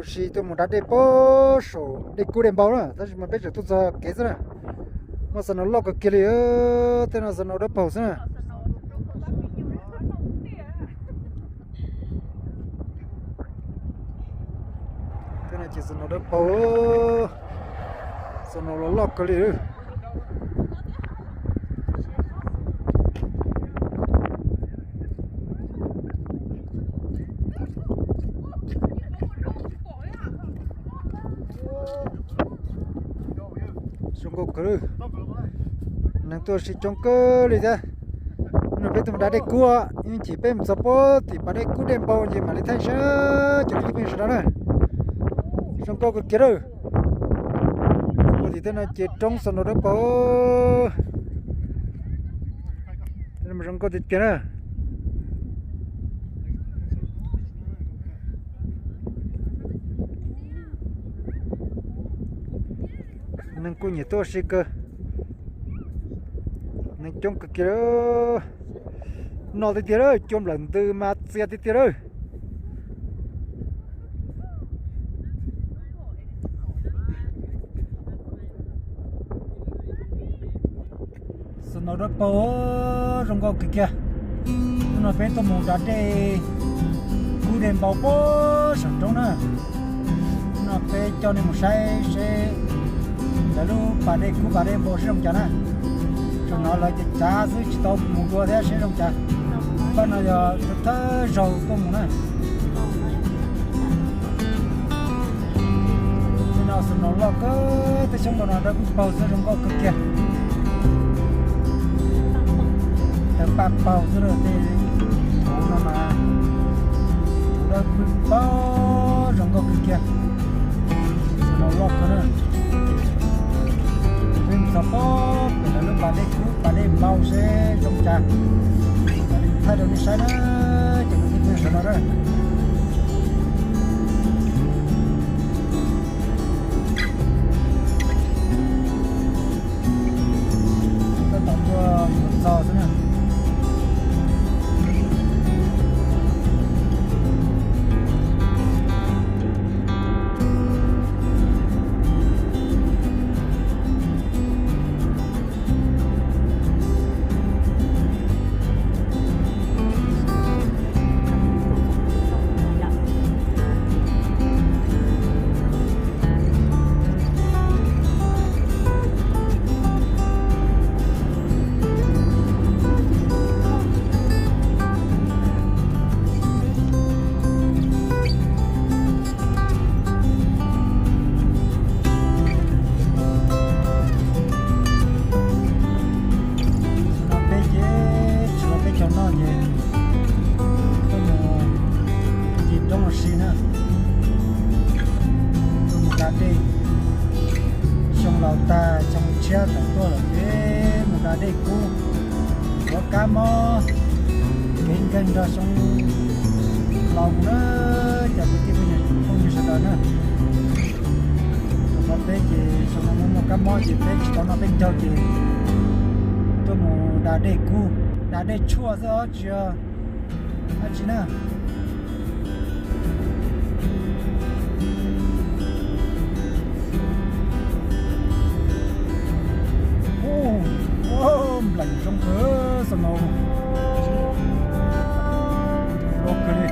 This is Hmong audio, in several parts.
Sim tuaj mus da dej pem saum dej kub dej npau na, tab sis mas peb tseem tuaj txog kev xwb na. Muaj snow loj kawg kiag li, tej no snow dawb paug xwb na. Tej no ces snow dawb paug, snow los loj kawg li. Zoo nkauj kawg, neeg tuaj ua si coob kawg li thiab. Hnub no peb tuaj mus da dej kub, ib chim peb mus txog puag tim pas dej kub dej npau ces mam li thaij saib cov kwv tij phooj ywg sawv daws na. Zoo nkauj kawg kiag lawm. Puag tim tej no ces roob snow dawb paug. Zoo nkauj tiag tiag na. Neeg kuj nyiam tuaj ua si kawg, neeg coob kawg kiag. Noj tiag tiag lawm, cua nplawm ntws mas txias tiag tiag lawm. Snow dawb paug, zoo nkauj kawg kiag. Hnub no peb tuaj mus da dej kub dej npau puag saum roob na. Hnub no peb coj nej mus saib seb lawv lub pas dej kub pas dej npau seb zoo cas na. Tsuas hnov lawv cav cav xwb tsis tau mus dua thiab seb zoo cas. Pab no yog thawj zaug tuaj mus na. Tej no snow loj kawg, tej xyoob ntoo no dawb paug xwb, zoo nkauj kawg kiag. Dawb paug xwb, tej thaum no mas thaum dawb paug, zoo nkauj kawg kiag. Snow loj kawg na. Peb mus txog pem lawv lub pas dej kub pas dej npau seb zoo cas, mam li thaij rau nej saib na, cov kwv tij phooj ywg sawv daws na. Tab tom tuaj mus txog xwb na. Tsis no peb ces, tsis no peb caug noj ces tuaj mus ci roob ua si na. Tuaj mus da dej, xyoo laus tag xyoo tshiab tawm tuaj lawm ces mus da dej kub, yuav kab mob kev nkeeg nrog xyoo laus mus na, cov kwv tij phooj ywg sawv daws na. Rau qhov peb ces xyoo no muaj muaj kab mob ces peb tsis tau noj peb caug ces tuaj mus da dej kub, da dej tshuaj xwb os, tsis yog dab tsi na. Ub, npleem zoo kawg xwb no. Loj kawg li.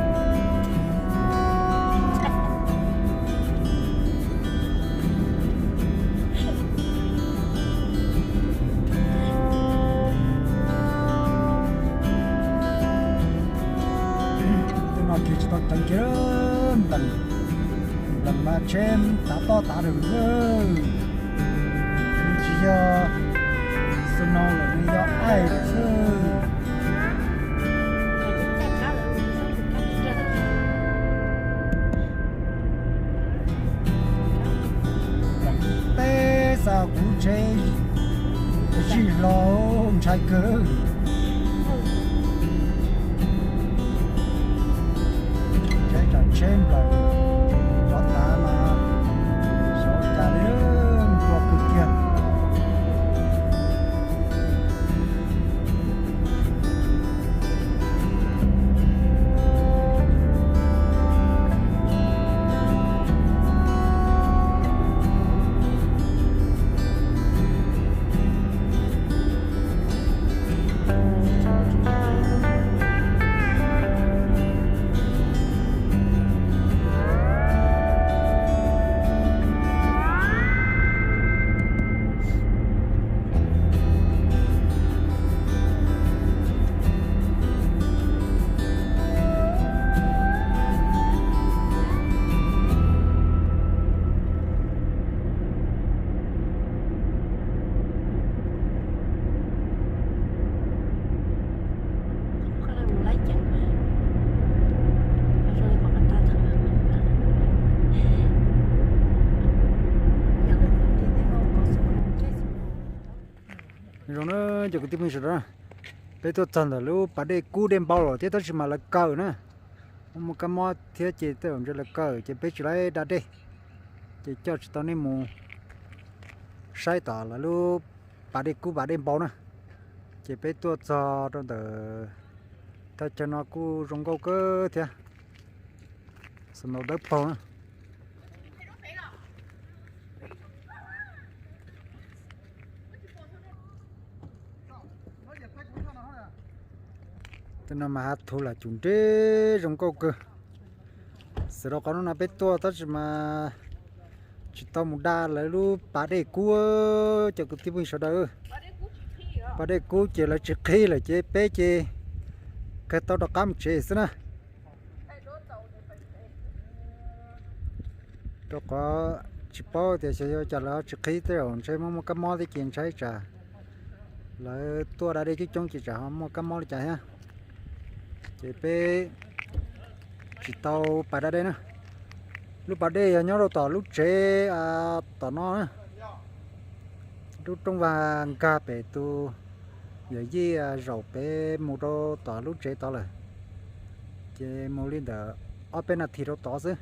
Tej no kiag tsis tau ceev kiag, npleem, npleem mas tsheb tav toj tav lawm. Nws tsis yog snow lawm, nws yog ice lawm xwb. Teb xa kuv tsheb zij hlo ntshai kawg. Tsheb tsam tsheb nplaws rov tav mas xyov cas li, nplua kawg kiag. Cov kwv tij phooj ywg sawv daws, peb tuaj txog ntawm lub pas dej kub dej npau lawm thiab tab sis mas lawv kaw na. Muaj muaj kab mob thiab ces tej zaum ntshe lawv kaw ces peb tsis laib da dej, ces coj tsis tau nej mus saib tom lawv lub pas dej kub pas dej npau na. Ces peb tuaj txog rau ntawm thaj chaw no kuj zoo nkauj kawg thiab, snow dawb paug na. Tej no mas hav thuv lam cum nreb zoo nkauj kawg. Xws rau qhov hnub no peb tuaj tab sis mas tsis tau mus da lawv lub pas dej kub, cov kwv tij phooj ywg sawv daws. Pas dej kub ces lawv tsis qhib lawm ces peb ces kawg tau rov qab mus tsev xwb na. Rau qhov tsis paub tias xyov yuav cas lawv tsis qhib, tej zaum ntshe muaj muaj kab mob thiab ces ntshai tsam lawv tuaj da dej coob coob ces tsam ho muaj kab mob li cas thiab. Ces peb tsis tau pas da dej na. Lub pas dej yog nyob rau tom lub tsev tom no na. Lub rooj vag nkag pem tus yawm yij zaum pem mus rau tom lub tsev tod lawm. Ces mus li ntawm ob peb nas this rau tod xwb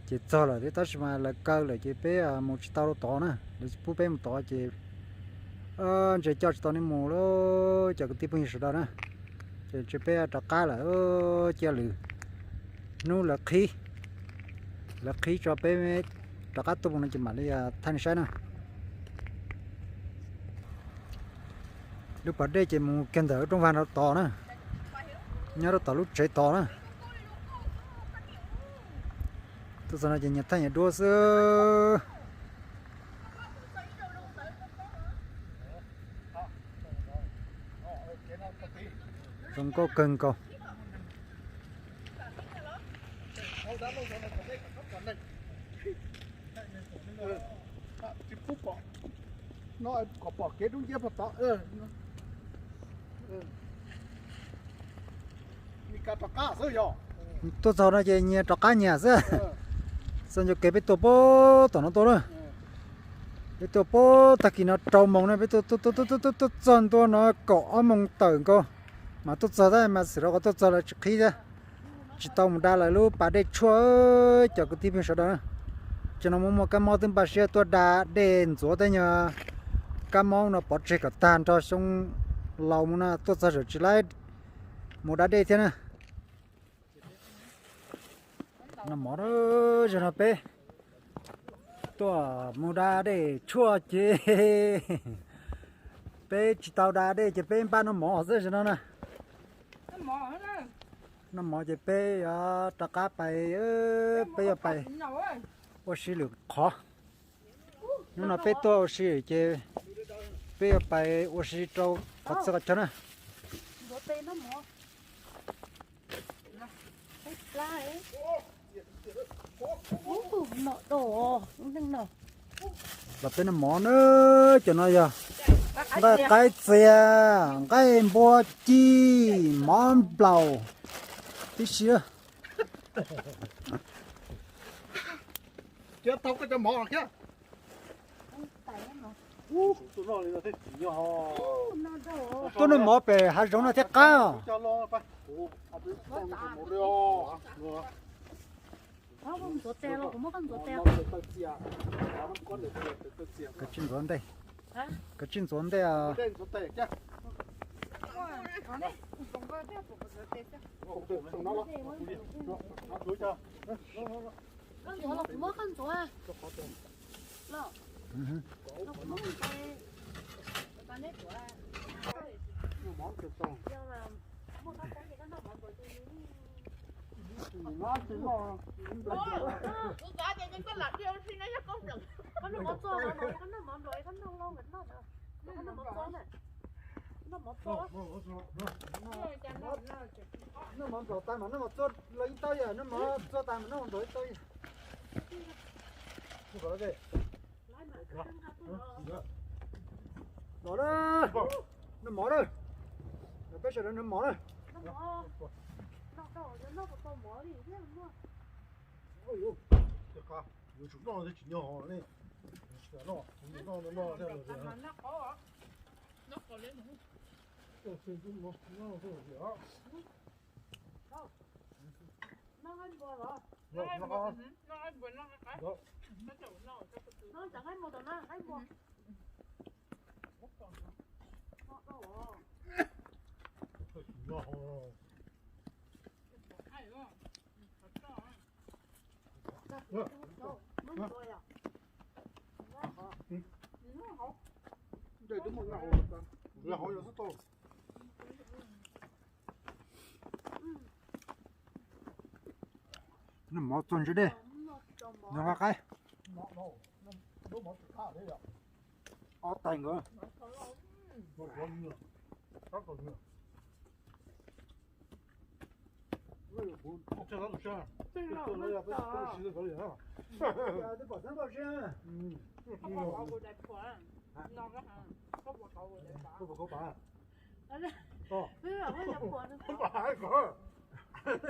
ces txog lawm thiab tab sis mas lawv kaw lawm ces peb mus tsis tau rau tod na, lawv tsis pub peb mus tod ces ntshe coj tsis tau nej mus lawm cov kwv tij phooj ywg sawv daws na. Ces ntshe peb rov qab lawm, cia lwm hnub lawv qhib, lawv qhib tso peb rov qab tuaj mus no ces mam li thaij nej saib na. Lub pas dej ces mus kiag ntawm lub rooj vag rau tod na, nyob rau tom lub tsev tod na. Tuaj txog no ces nyias thaij nyias duab xwb. Zoo nkauj kawg nkaus. Tuaj txog no ces nyias rov qab nyias xwb. Txoj ncauj kev peb tuaj puag tom no tuaj na. Peb tuaj puag tag kis no rau moos na, peb tuaj tuaj tuaj tuaj tuaj txog ntua no kaum ob moos tawm nkaus mas tuaj txog tab mas xwm rau qhov tuaj txog lawv tsis qhib thiab. Tsis tau mus da lawv lub pas dej tshuaj, cov kwv tij phooj ywg sawv daws na. Cov no muaj muaj kab mob twb npaj siab tuaj da dej ntxuav tej nyuag kab mob no pov tseg kom tag nrho xyoo laus mus no tuaj txog tsis laib mus da dej thiab na. Noj mov, zaum no peb tuaj mus da dej tshuaj ces peb tsis tau da dej ces peb npaj noj mov xwb zaum no na. Noj mov ces peb yuav rov qab pais, peb yuav pais ua si lwm qhov. Hnub no peb tuaj ua si ces peb yuav pais ua si rau qhov txhia qhov chaw na. Los peb noj mov na, cov no yog nqaij qaib txias, nqaij npua ci, mov nplaum tib si. Tuaj noj mov pem hav zoov no thiaj qab os. Kav tsij ntxuav ntej, kav tsij ntxuav ntej. Noj mov nplaum tas mas noj mov txua los ib tau yam, noj mov txua tas mas noj mov nplaum ib tau yam. Los na, noj mov na, peb sawv daws noj mov na. Yuav tsum noj thiaj tsis nyog ne. Noj, noj, noj. Noj mov txog ntshe dej, noj nqa qaib. Ob tais nkawd.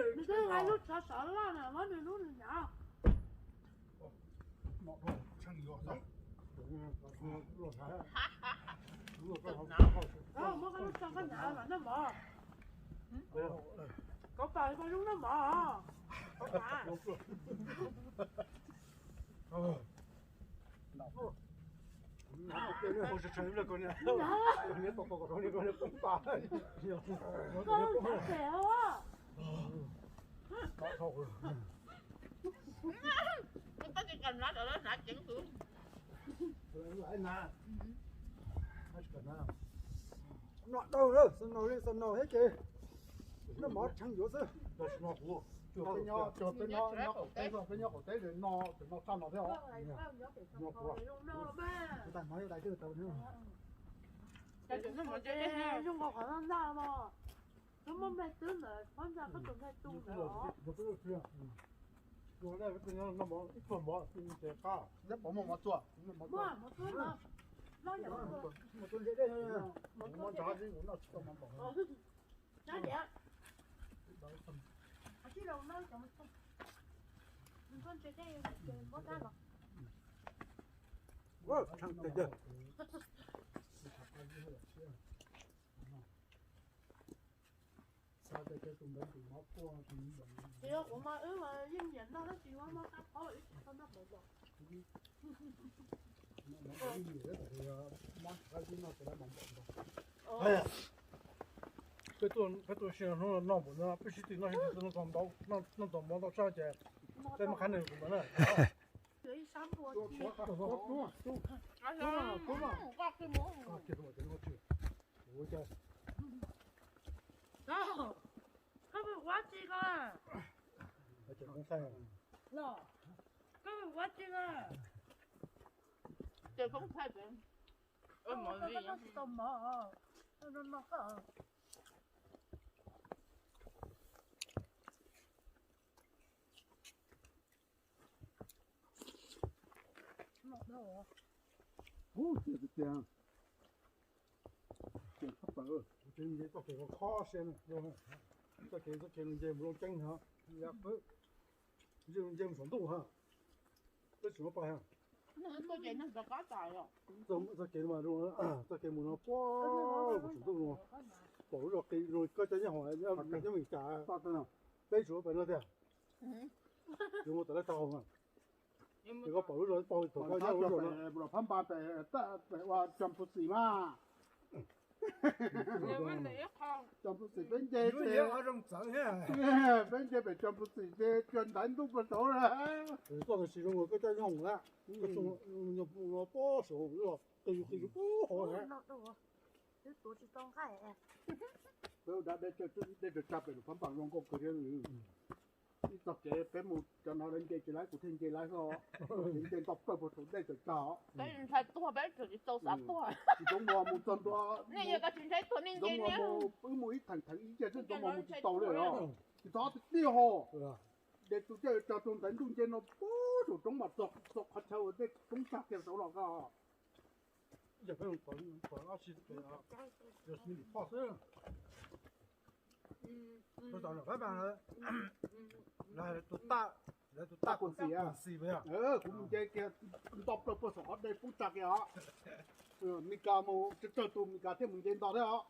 Nws twb hais lub tsov sov loj na, muab nws lub nws nyav. Muab koj lub tsov koj nyav mas noj mov. Kov pam koj lub noj mov. Kov pam. Koj tsis kam hnav rau hnav ceev tus. Noj tau lawm, xav noj li xav noj thiab ces noj mov tshee yuav xwb. Peb nyob qaum teb, peb nyob qaum teb no, no tshaj no thiab os. Tus tais hmov yuav tais twg tau thiab. Zoo nkaus qhov no ntag los. Koj muaj nplaig twb ntawd, qhov ntawd koj tus nplaig tu ntawd os. Muaj mov txua, mov txua ntse dej, mov txua ntse dej. Tshee teg. Kuv mas wb mas yeej nyiam noj tab sis muab qab phob ib tsis tau noj qab los. Peb tuaj si hnub no noj npaum no, peb sib tw noj sib tw noj txog ntau, noj txog mov ntau tshaj ces peb muab qhab nws kuv ntawd na. Koj ua tsi ko? Koj ua tsi ko? Ces koj tsis tau mov, no no koj. Ub, tiag tiag, ces txoj kev khob khob siab, txoj kev, txoj kev nce mus Looj Ceeb no, ya qwb, nce mus saum ntuj ha, peb tsis muab pais ha. Txoj kev mas, txoj kev mus no puag saum ntuj no, pom lub zos qis zoo koj cov nyob hauv, nyob Mes Kas, peb tsis muab pais no tiag. Yuav mus tom lawv tag hauv na. Ces koj pom lub zos, pom thaum koj nyob lub zos no. Phab Npas pem ua Coo Phu Xis mas. Coo Phu Xis peb nce, peb nce pem Coo Phu Xis ces tsuas ntaiv ntuj puag saud na. Koj tab sis zoo nkaus koj coj nyob hauv na. Koj tsuas nyob puag saud, lub zos qis qis puag hauv na. Peb ua dab dej, dej tsa tsa pem Phab Npas zoo nkauj kawg thiab. Ib txoj kev peb mus cov no lawv nce ces lawv, kuv thiaj nce lawv xwb. Nce nto plaws puag saum dej tawm tsag. Peb ntshai tuag, peb tseem tsis tau xav tuag. Tsis tau mus, mus txog ntua, nej yog tsis ntshai tuag nej nce, wb mus ib theem theem ib ce xwb, tsis tau mus, mus tsis tau li os. Tsis txhob tiag tiag ho. Ces tus coj tso rau ntaiv ntuj nce no puag saum roob mas txog qhov chaw uas dej poob tsag kiag saud los ko. Peb xwb. Lawv tus tag, lawv tus tag Phu Xis, kuv mus nce kiag nto plaws puag saum qhov dej poob tsag kiag os. Meskas mus tsawg tsawg tus Meskas thiaj mus nce nto thiab os.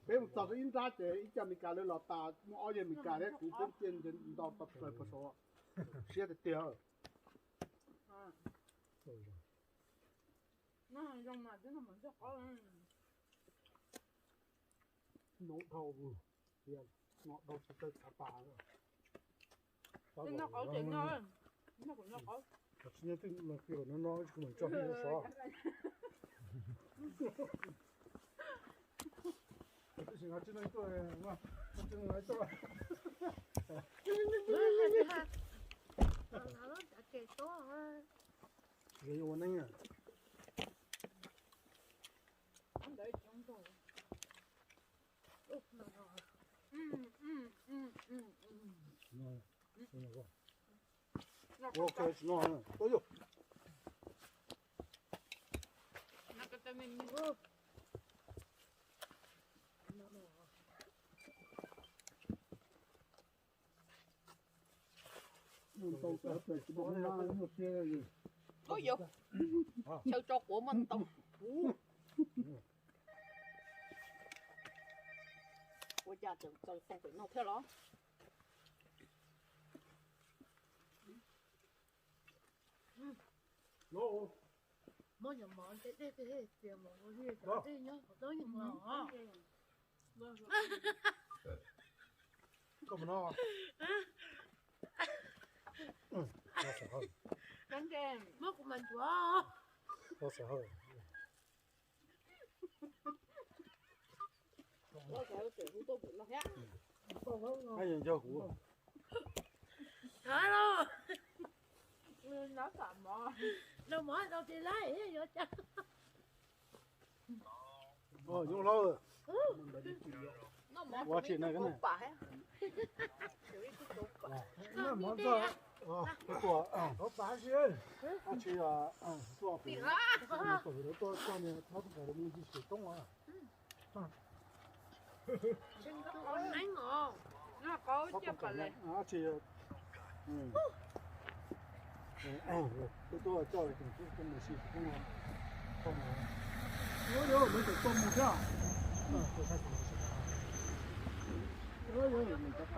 Peb mus txog ib nrab ces ib co Meskas lawv los tas muaj ob yawg Meskas thiab kuv peb cia nce nto tau plaws puag saud. Siab tiag tiag. Nub dhau, nub dhau tsis tawg txhav pas. Noj qauv ces noj, noj kuv noj qauv. Tsis nyob twg no kiag no no tsis kuv mam tso peb sov. Twb tsis nqa tsis no tuaj, tsis no tuaj. Tsis yuav ua neeb. Ub yus, chaw tso quav muaj ntau. Ua cas tseem txaws tau pem no thiab los? Koj mus no. Muab kuv mas nchuav. Nco kuv. Los mov rau tsis laib yuav cas. Yooj Laub, ua tsis na. Tuaj, tuaj, tuaj, tuaj, tuaj, tuaj, tuaj, tuaj, Ua hauj lwm ntawd yog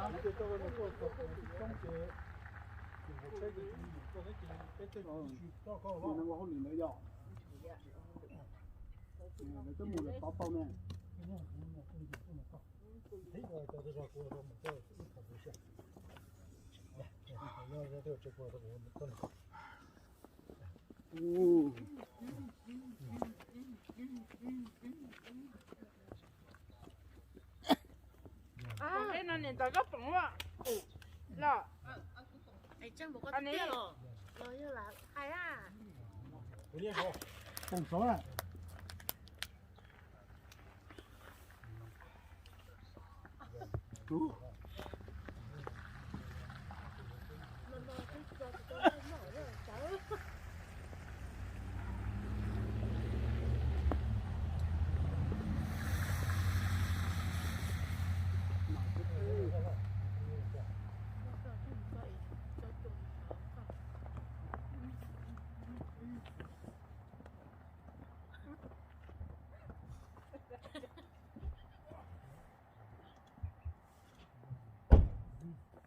lawv twb mus lawv tov tau ne. Ej, no niam ntxawm koj pom los? Pom saud na.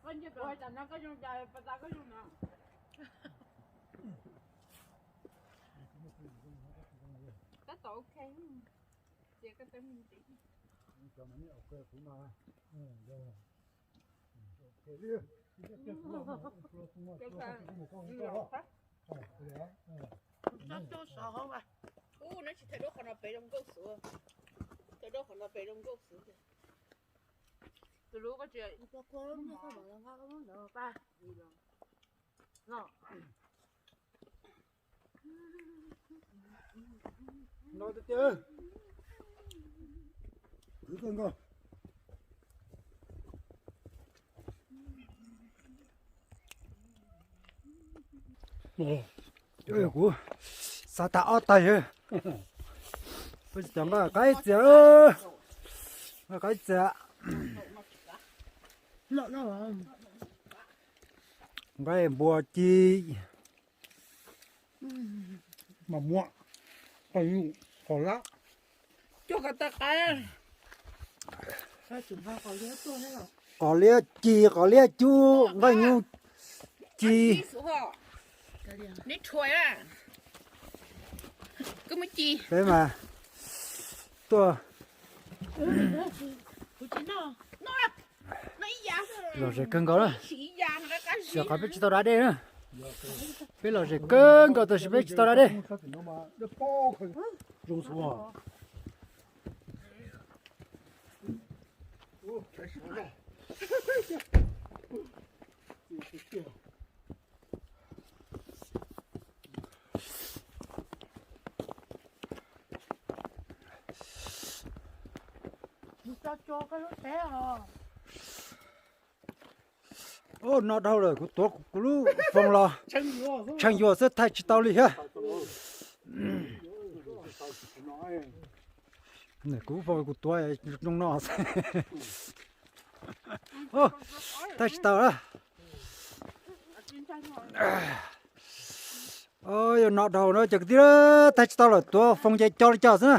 Koj nce pem ua cas no koj zoo cas pas tas koj zoo no? Tab tom ok, cia koj teeb meem tiv. Ub, neb tsis thaij duab qhov no pem zoo nkauj xwb. Thaij duab qhov no pem zoo nkauj xwb. Tus lub koj tsis No tiag tiag. Khwv kawg nkaus. Kuv xav tas ob taig. Peb tsis tas npaj qaib txias, npaj qaib txias. Nqaij npua ci, mas muab qoj yub. Qos liab ci, qos liab cub, nqaij nyuj ci. Peb mas tuaj lom zem kawg nkaus na, xyov qhov peb tsis tau da dej na. Peb lom zem kawg nkaus tab sis peb tsis tau da dej. Ub, no dhau lawm, kuv tuav kuv lub foos los tshee yuam xwb, thaij tsis tau li thiab. Kuv foos kuv tuav zoo no xwb. Thaij tsis tau na. Yog no dhau no cov kwv tij, thaij tsis tau lawm, tuav foos ces co li co xwb na.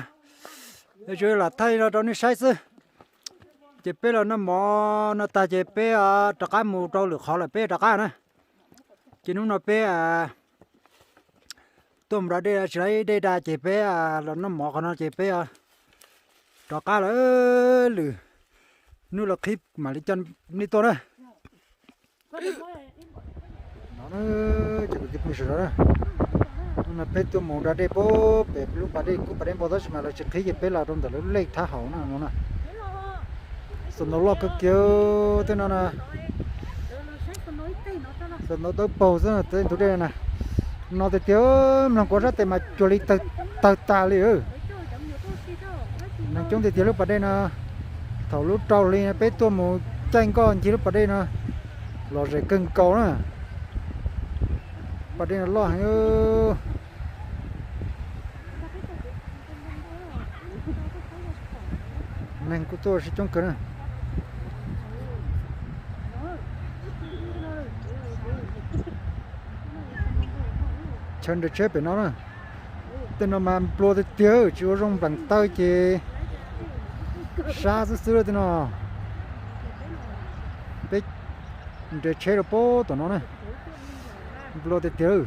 Yuav tsum lam thaij no rau nej saib xwb. Ces peb los noj mov no tag ces peb rov qab mus rau lwm qhov lawm peb rov qab na. Ces hnub no peb tuaj mus da dej tsis tau dej da ces peb los noj mov qhov no ces peb rov qab lawm. Lwm hnub los qhib mam li coj nej tuaj na. Hnub no peb tuaj mus da dej pem lub pas dej kub pas dej npau tab sis mas lawv tsis qhib ces peb los rau ntawm lub lej thab hauv na no na. Xav ntau loj kawg kiag tej no na. Xav ntau dawb paug xwb tej ntug dej na. No tiag tiag, mloog kuv sab tes mas cuag li tawg tag li. Neeg coob tiag tiag lub pas dej no. Thaum lub rau hli peb tuaj mus caij nkoj ncig lub pas dej no, lom zem kawg nkaus na. Pas dej no loj heev. Neeg kuj tuaj ua si coob kawg na. Chaw nres tsheb pem no na. Tej no mas nplua tiag tiag, tsis ua zoo npleem taw ces sab xwb xwb tej no. Peb nres tsheb rau pem tom no na. Nplua tiag tiag.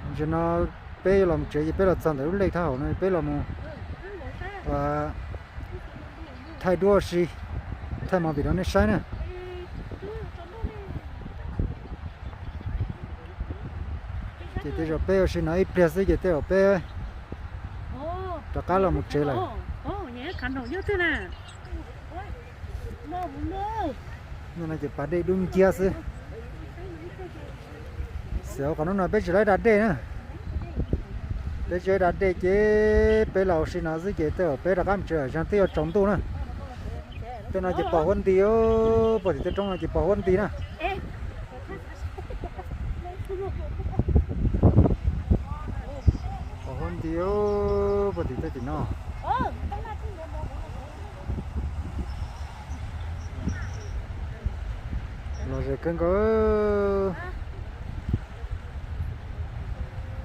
Tam sim no peb los mus tsev ces peb los txog ntawm lub lej thab hauv no peb los mus thaij duab ua si, thaij movie rau nej saib na. Ces tej zaum peb ua si no ib pliag xwb ces tej zaum peb rov qab los mus tsev lawm. No ces pas dej dub nciab xwb. Xyov qhov hnub no peb tsis laib da dej na. Peb tsis laib da dej ces peb los ua si no xwb ces tej zaum peb rov qab mus tsev, zaum twb yuav tsaus ntuj na. Tej no ces pom huab nti, puag tim tej roob no ces pom huab nti na. Pom huab nti puag tim tej tim no. Lom zem kawg nkaus.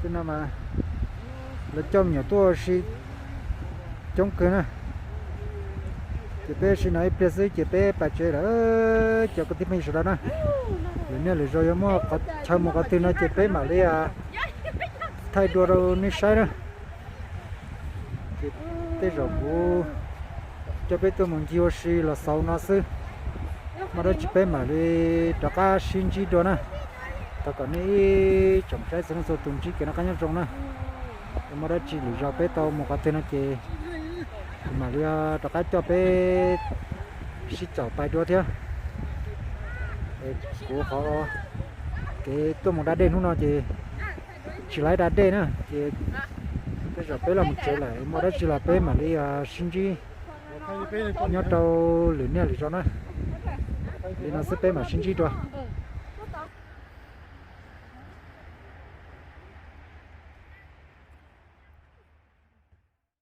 Tej no mas lawv coj me nyuam tuaj ua si coob kawg na. Ces peb ua si no ib pliag xwb ces peb pais tsev lawm cov kwv tij phooj ywg sawv daws na. Lwm niaj lwm zaus yuav muaj qhov chaw mus qhov twg no ces peb mam li thaij dua rau nej saib na. Ces tej zaum kuv coj peb tuaj mus ncig ua si los xaus no xwb. Muaj dab tsi peb mam li rov qab sib ntsib dua na. Thov kom nej ib tsoom saib txhua leej txhua tus ntsib kev noj qab nyob zoo na. Muaj dab tsi lwm zaus peb tau mus qhov twg no ces kuv mam li rov qab coj peb sib caum pais dua thiab. Kuv qhov kev tuaj mus da dej hnub no ces tsis laib da dej na ces tej zaum peb los mus tsev lawm, muaj dab tsi los peb mam li sib ntsib nyob rau lwm niaj lwm zaus na. Li no xwb peb mam sib ntsib dua.